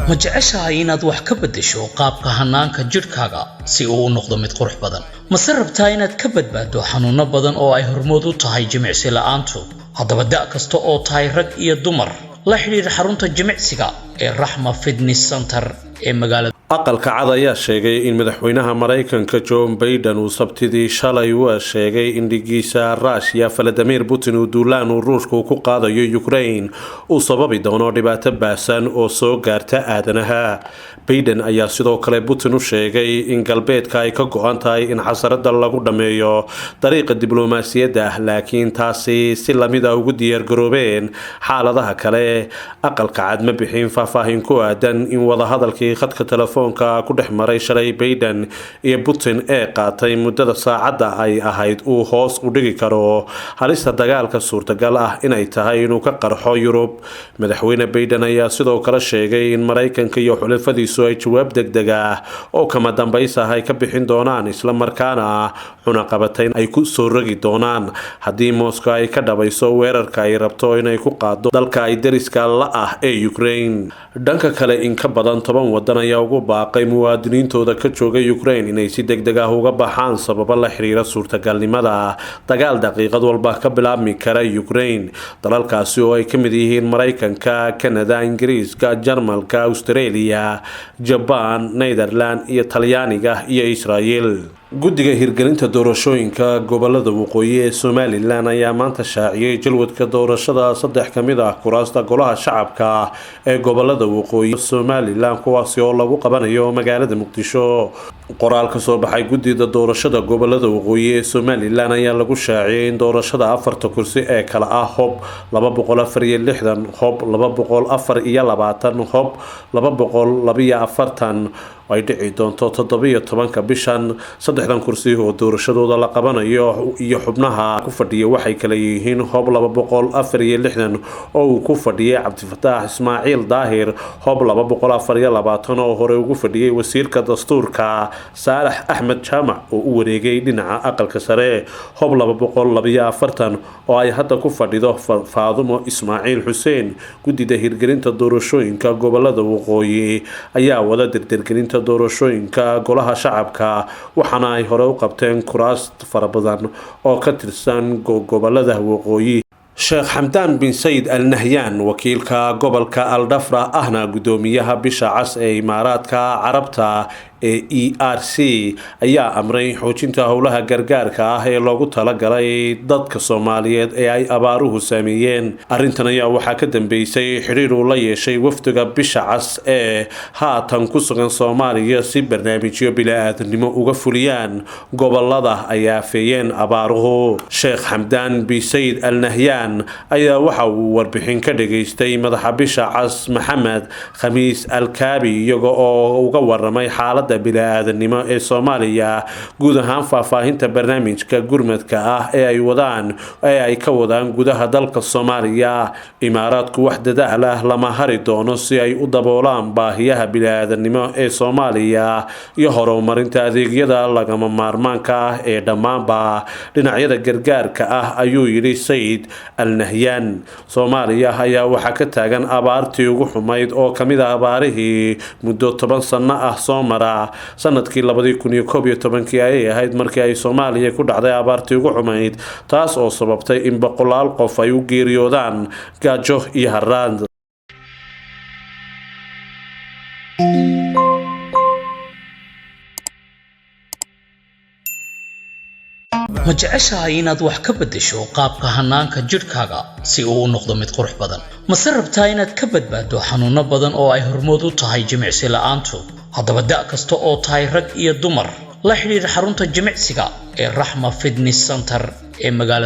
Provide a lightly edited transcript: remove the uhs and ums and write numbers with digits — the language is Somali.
Ma jeceshahay inaad wax ka beddesho qaabka hanaanka jidhkaaga si uu u noqdo mid qurux badan? Mase rabtaa inaad ka badbaaddo xanuunno badan oo ay hormood u tahay jimicsi la'aantu? Haddaba, da' kasta oo tahay, rag iyo dumar, la xidhiidh xarunta jimicsiga ee Raxma Fitness Center ee magaalada. Aqalka Cad ayaa sheegay in madaxweynaha Mareykanka Joe Biden uu Sabtidii shalay u sheegay in dhigiisa Ruushya Vladimir Putin uu duulaan uu Ruushku ku qaadayo Ukraine uu sababi doono dhibaato baahsan oo soo gaarta aadanaha. Biden ayaa sidoo kale Putin u sheegay in Galbeedka ay ka go-an tahay in xasarada lagu dhammeeyo dariiqa diblomaasiyadda ah, laakiin taasi si lamid a ugu diyaargaroobeen xaaladaha kale. Aqalka Cad ma bixin faahfaahin ku aadan in wadahadalkii khadka telefoonka ku dhex maray shalay Biden iyo Putin ee qaatay muddada saacadda ay ahayd uu hoos u dhigi karo halista dagaalka suurtagal ah inay tahay inuu ka qarxo Yurub. Madaxweyne Biden ayaa sidoo kale sheegay in Maraykanka iyo xulafadiisu ay jawaab degdeg ah oo kama dambays ah ay ka bixin doonaan, islamarkaana cunaqabatayn ay ku soo rogi doonaan haddii Moscow ay ka dhabayso weerarka ay rabto inay ku qaado dalka ay dariska la ah ee Ukraine. Dhanka kale, in ka badan 10 wadan ayaa ugu baaqay muwaadiniintooda ka jooga Ukraine inay si degdeg ah uga baxaan sababo la xiriira suurtagalnimada dagaal daqiiqad walba ka bilaabmi kara Ukraine. Dalalkaasi oo ay ka mid yihiin Maraykanka, Canada, Ingiriiska, Jarmalka, Australia, Jaban, Netherland iyo Talyaaniga iyo Israel. Guddiga hirgelinta doorashooyinka gobolada waqooyi ee Somaliland ayaa maanta shaaciyey jadwalka doorashada saddex ka mid ah kuraasta Golaha Shacabka ee gobolada waqooyi Somaliland, kuwaasi oo lagu qabanayo magaalada Muqdisho. Qoraal ka soo baxay guddida doorashada gobolada waqooyi ee Somaliland ayaa lagu shaaciyey in doorashada afarta kursi ee kala ah Hob 264, Hob 224, Hob 242 ay dhici doonto 17-ka bishan. Saddexdan kursi oo doorashadooda la qabanayo iyo xubnaha ku fadhiya waxay kala yihiin: Hob 264 oo uu ku fadhiyay Cabdifataax Ismaaciil Daahir, Hob 224 oo hore ugu fadhiyay wasiirka dastuurka Saalax Axmed Jaamac oo u wareegay dhinaca Aqalka Sare, Hob 242 oo ay hadda ku fadhido Faadumo Ismaaciil Xuseen. Guddida hirgelinta doorashooyinka gobolada waqooyi ayaa wada dirdirgelinta doorashooyinka Golaha Shacabka, waxaana ay hore u qabteen kuraas fara badan oo ka tirsan gobolada waqooyi. Sheekh Xamdaan bin Sayid Al Nahyan, wakiilka gobolka Al Dhafra ahna guddoomiyaha Bisha Cas ee Imaaraadka Carabta ee ERC, ayaa amray xoojinta howlaha gargaarka ah ee loogu talagalay dadka Soomaaliyeed ee ay abaaruhu saameeyeen. Arrintan ayaa waxaa ka dambeysay xidhiir uu la yeeshay wafdiga Bisha Cas ee haatan ku sugan Soomaaliya si barnaamijyo bili-aadnimo uga fuliyaan gobolada ay aafeeyeen abaaruhu. Sheekh Xamdaan bin Sayid Al Nahyan ayaa waxa uu warbixin ka dhageystay madaxa Bisha Cas Maxamed Khamiis Alkaabi, iyaga oo uga waramay xaalada bili-aadanimo ee Soomaaliya guud ahaan, faahfaahinta barnaamijka gurmadka ah ee ay wadaan ee ay ka wadaan gudaha dalka Soomaaliya. Imaaraadku wax dadaal ah lama hari doono si ay u daboolaan baahiyaha bili-aadanimo ee Soomaaliya iyo horumarinta adeegyada lagama maarmaanka ah ee dhammaanba dhinacyada gargaarka ah, ayuu yidhi Sayid Al Nahyan. Soomaaliya ayaa waxaa ka taagan abaartii ugu xumayd oo kamid ah abaarihii muddo 10 sano ah soo mara. Sanadkii 2011-kii ayay ahayd markii ay Soomaaliya ku dhacday abaartii ugu xumayd, taas oo sababtay in boqolaal qof ay u geeriyoodaan gaajo iyo haraad. Ma jeceshahay inaad wax ka beddesho qaabka hanaanka jidhkaaga si uu u noqdo mid qurux badan? Mase rabtaa inaad ka badbaaddo xanuunno badan oo ay hormood u tahay jimicsi la'aantu? Haddaba, da' kasta oo tahay, rag iyo dumar, la xidhiidh xarunta jimicsiga ee Raxma Fitness Center ee magaalada.